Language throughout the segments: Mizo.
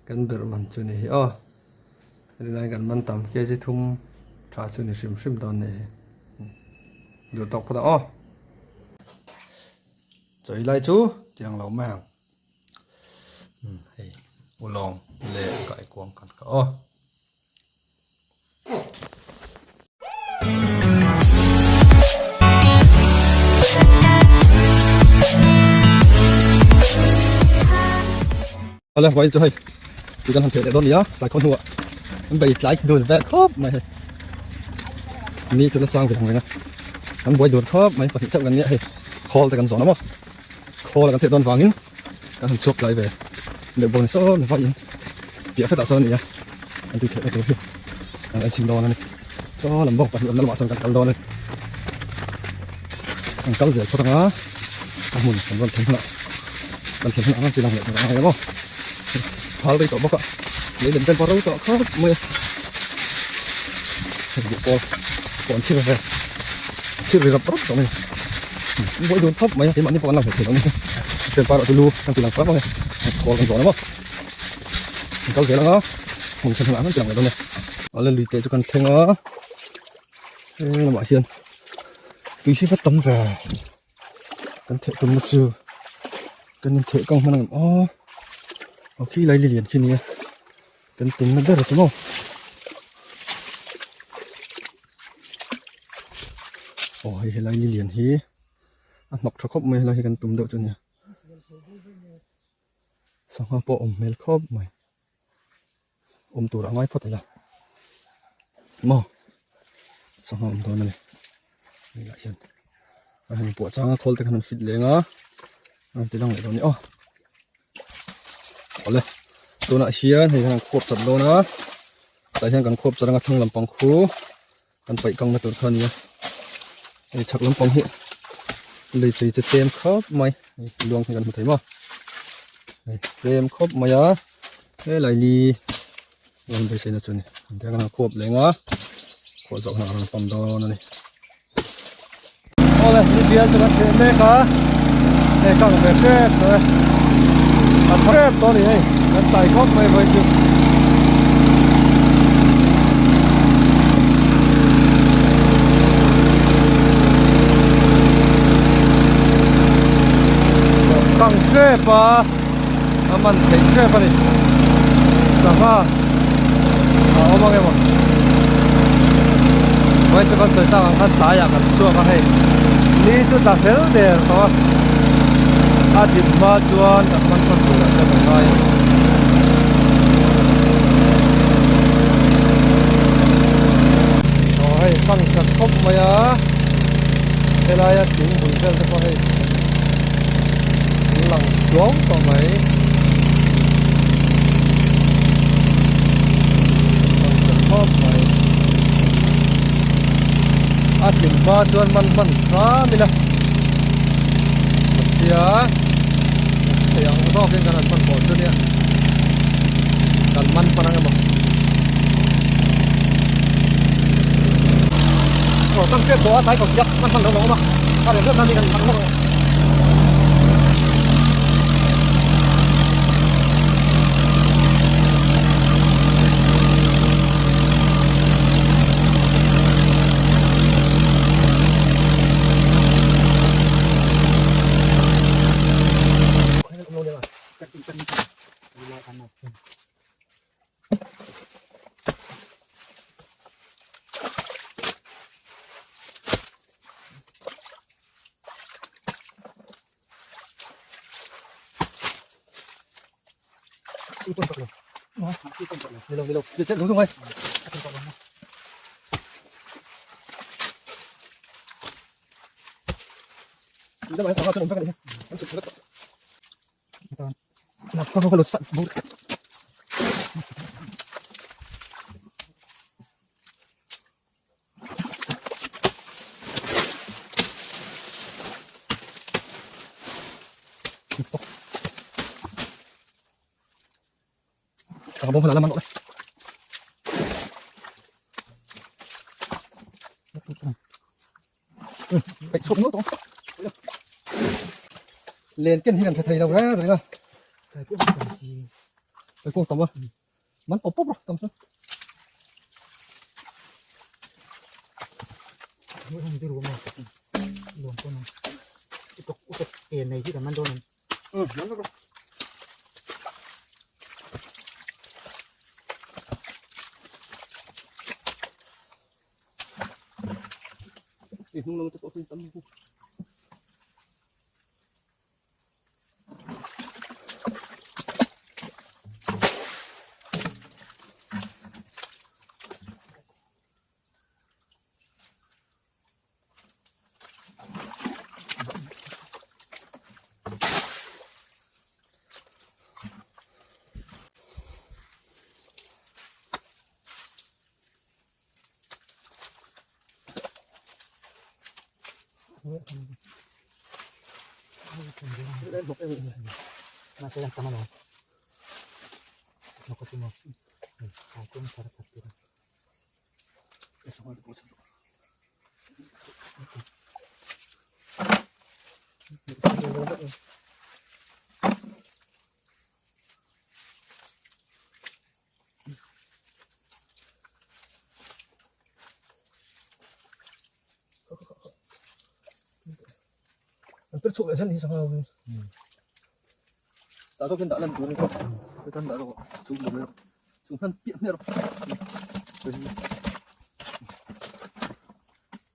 Kan berh man chu ni hi aw. Rinai kan man tam kg thum tha chu ni hrim hrim dawn ni hi. Duh tawk phawt ang aw. Chawi lai chu tiang lo mai ang. Hei ulawng leh kaikuang kan kha aw. Ala vai chu hei ti kan han theh leh dawn nia tlai khaw hnuah an bei tlai dun vel khawp mai hei ni chu la sang ve ang reng a an buai dun khawp mai pahnih chauh kan nia hei khawl te kan zawn a maw khawl a kan theh dawn vangin kan han chhuak tlai ve deuh bawk a ni saw mi vaiin piah hretah sawn a ni a an tui theihna tur hi an en chhin dawn a ni saw lam bawk pahnih awmna lamah sawn kan kal dawn a ni an kal zel phawt ang a a hmun kan rawn thlen hunah kan thlen hunah ang chi lang leh tur a ngai ang aw phal rei tawh bawk a lei lem vel pawh ro tawh khawp mai a hei duh pawl pawh an chhir ve chhir ri rap rap tawh mai a buai dun khawp mai a keimahni pawh an lang hlei thei lo a ni thian pa erawh chu lu kan ti lang fam ang e khawl kan zawn a maw kan kal zel ang a hmun then hunah an ti lang leh dawn e a lui te chu kan thleng a heng lamah hian tui hi va tam ve kan theh tumna chu kan in theh kang hman ang em aw aw khi lai lian khi nia kan tumna ber chu maw aw hei helai ni lian hi a hnawk tha khawp mai helai hi kan tum deuh chu nia sangha pawh awm hmel khawp mai awm tur a ngai phawt ila maw sangha awm dawn a ni hei lah hian a han puah chang a khawl te khan an fit leng a an ti lang leh dawn a ni aw awle tunah hian hei hian an khuap chat dawn a tah hian kan khuap chat anga thlang lampang khu kan paih kangna tur kha a ni a hei chhak lampang hi lui tui chu tlem khawp mai hei luang hi kan hmu thei maw hei tlem khawp mai a helai ni rawn beiseina chu a ni an tiang a khuap leng a khuah zawh hunah a rawn pam dawn a ni. Awle ni bial chu kan theh mek a hei kang ve hrep tawh e a tha hrep tawh a ni hei kan tlai khawp mai vawi chu. Kang hrep a a man theih hrep a ni sangha a awm ang emaw vawiin chu kan sawi tak ang khan tlaiah kan chhuak a hei ni chu tla fel der tawh a a dim hma chuan kan man hman turah chuan kan ngai a ni. Aw hei hmang that khawp mai a helaia thing bul vel te pawh hei an lang tuau tawh mai. Hmang that khawp mai. A thim hma chuan man hman hram ila tia thei ang zawkin kan han hman pawh chu nia kan man hman ang emaw. Aw kan hriat tawh a tlai ko siak man hman lo lo awm a a rem rem nan hi kan man lawk ang. Len ken hi kan hre thei lo reng reng a. Kung tam a. Man pop pop ro tam chu. Hei hung diru mo. Luang ko nang. Utok utok e nei hi kan man dawn. Ừ, man ro. Ê, hnung lam te pawh hi tam hu. An per chhuak leh zel ni sangha ho hi. Tah zawk hian dah lan tur a ni tawh. Hetan dah zawk chung lo mai chung hman piah hmiah rawh.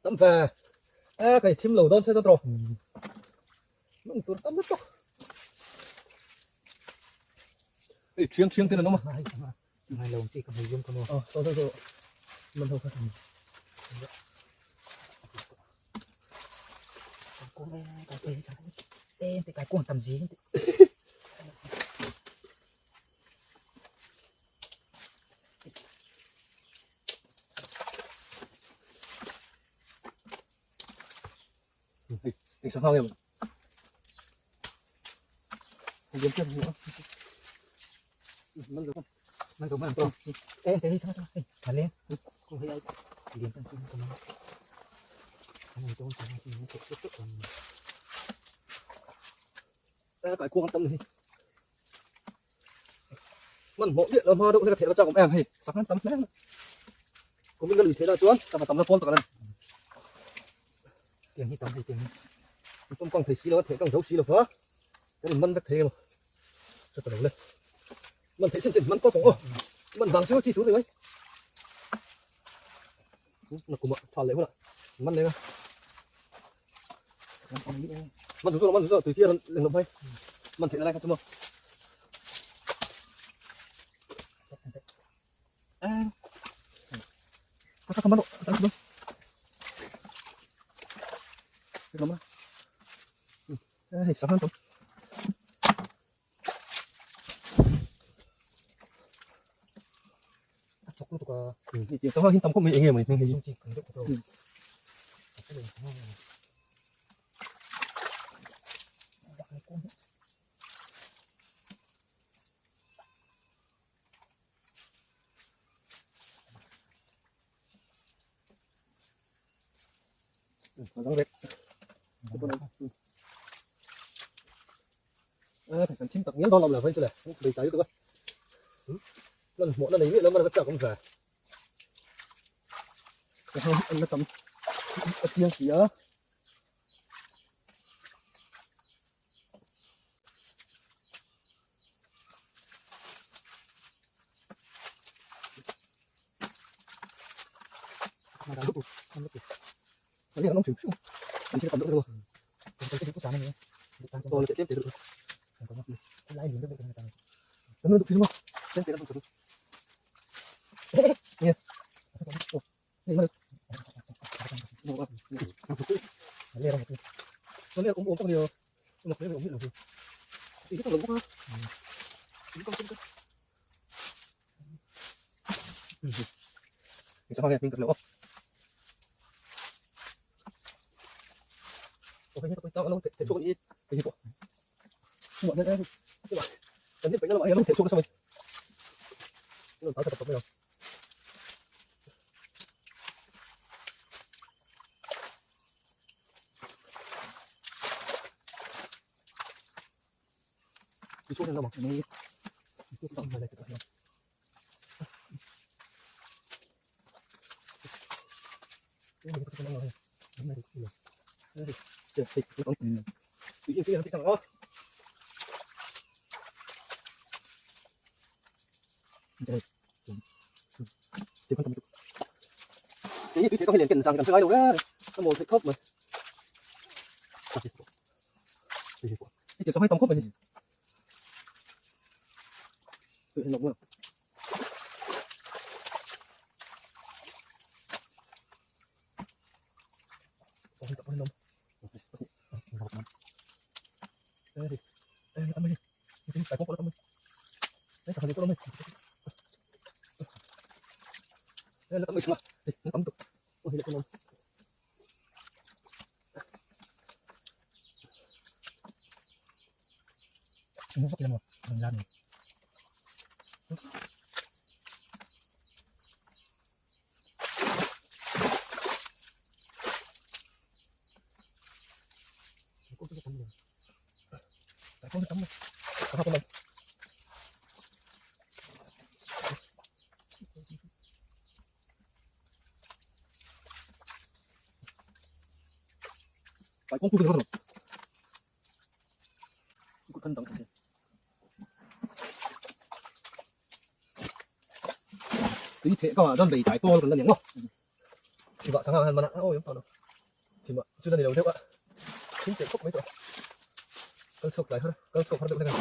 Tam ve. E kai thim lo dawn se chuan tawh. Nung tur tam lutuk. Ei thiang thiang ten an awm a. Ngai lo chi ka hmui zum ka maw. Aw saw saw saw. Man ho kha. Kuang e kai te chang te te kai kuang tam gì Hei, eng sangha nge maw? Hei, diam chiam hi. Man zo. Man zo man to. E te hi chang chang. Ei, ma le. Ko hei ai. Diam tan chu ko man. Anh to chang chi ni chok chok chok. A kai kuang tam ni. Man hmawh miah lo hma deuh hi ka theih la chak awm em hei. Sangha tam hle. Kumin ka lui theih lah chuan sangha tam na pawl tak a ni. Tiang hi tam hei tiang hi. Pawm kang thei si lo a theh kang zo si lo va. Kan in man vek thei emaw. Hre ta lo le. Man theih chin chin man pawp ang aw. Man vang chu chi tur ni mai. Na kumah tha leh hunah man leng a. Man chu man chu tui khi a rawn leng lo mai. Man theih na lai kha chu maw. Kaka kaman ro. Tak do. Kaman. Hei sanghan to. A chok lutuk a. Hei tiang sangha hin tam khawp mai eng nge mawni hming hei hi. Chi kan deuh tawh. Dang rek. A kan thim tak ngial dawn lo la vai chu le. Bei tai lutuk a. Lan hmuh na nei miah lo man a va chak awm ve. Ka hau an la tam a chiang si a. Tui theh kawngah chuan bei tai pawl kan la ni ang maw? Chhimah sangha ang hian man a awi awm tawh lo. Chhimah chu la ni lo deuh a, thim teh khawp mai tawh a. Kal chhuak tlai har, kal chhuak har deuh hlek a ni.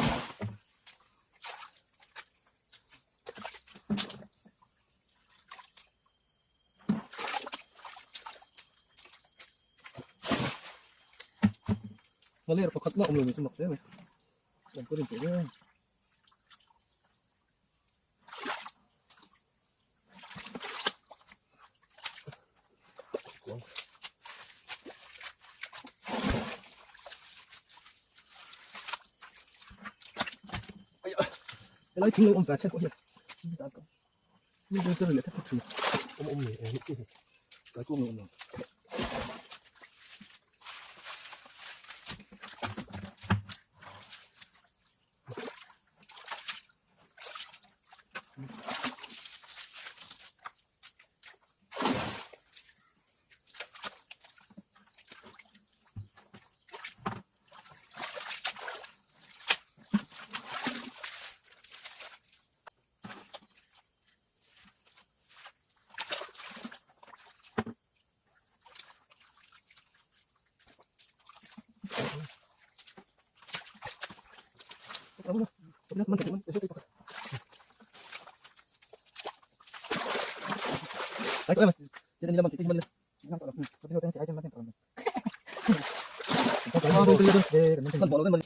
Nghaler pakhat mah awm lo ni chu mak hle mai. Kan pawh rin teh reng. Helai thing lo awm ve chhen pawh hian mi dang te leh thak thin awm awm nei eng chi kai kuang lo awm lo.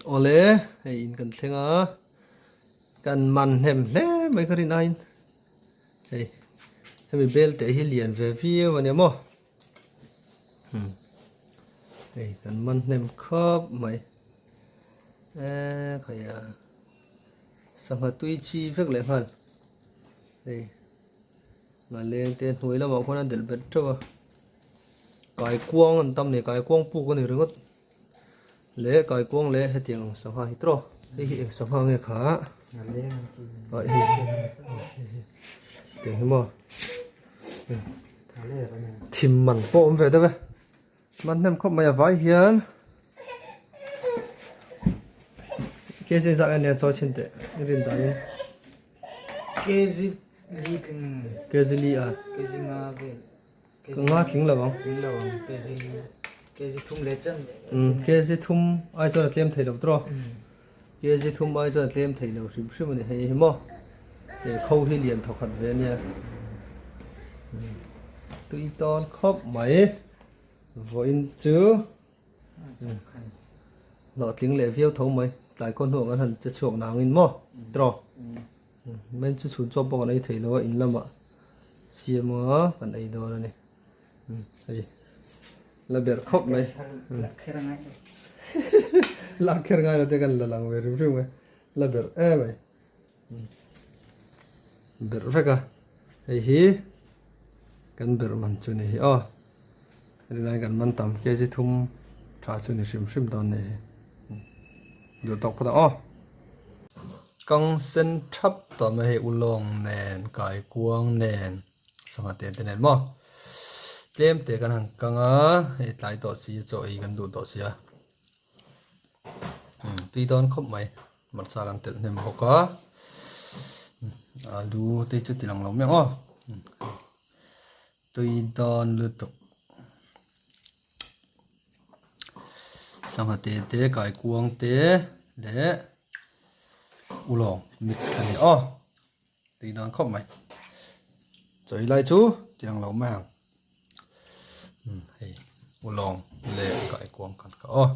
Awle hei in kan thleng a kan man hnem hle mai ka rin aiin hei hemi bel te hi lian ve viau a nia maw hei kan man hnem khawp mai. Eee khaia sangha tui chi vek leh nghal hei ngaleng te hnuai lamah khuan a delh bet teuh a kaikuang an tam nei kaikuang puk a ni ringawt leh kaikuang leh hetiang ang sangha hi tawh hei hi eng sangha nge kha ah hei tiang hi maw thim man pawh awm ve deuh e. Man hnem khawp mai a vai hian kg zak en nen chawi chhin teh i rin dan in kg li tling kg li a kg nga vel ka nga tling lo ang tling lo ang kg kg thum leh chan um kg thum ai chuan a tlem thei lo tawh kg thum ai chuan a tlem thei lo hrim hrim ani hei hi maw he kho hi lian thawkhat ve ania tui tawn khawp mai. Vawiin chu hlawhtling leh viau tho mai tlai khaw hnuah kan han che chhuak nangin maw tiraw men chu chhun chawp pawh kan ei thei lo a in lamah siam a kan ei dawn a ni hei la berh khawp mai lak kher ngai lo te kan la lang ve rim rim mai la berh em mai. Berh vek a hei hi kan berh man chu ni hi aw helai kan man tam kg thum tha chu ni hrim hrim dawn ni hi duh tawk phawt ang aw. Kang sen thap tawh mai hei ulawng nen kaikuang nen sangha te te nen maw tlem te kan han kang a hei tlai tawh si chaw ei kan duh tawh sia tui dawn khawp mai hmarcha kan telh hnem bawk a alu te chu ti lang lo mai ang aw tui dawn lutuk. Sangha te te kaikuang te leh ulawng mix a ni aw tui dawn khawp mai chawi lai chu tiang lo mai ang hei ulawng leh kaikuang kan kha aw.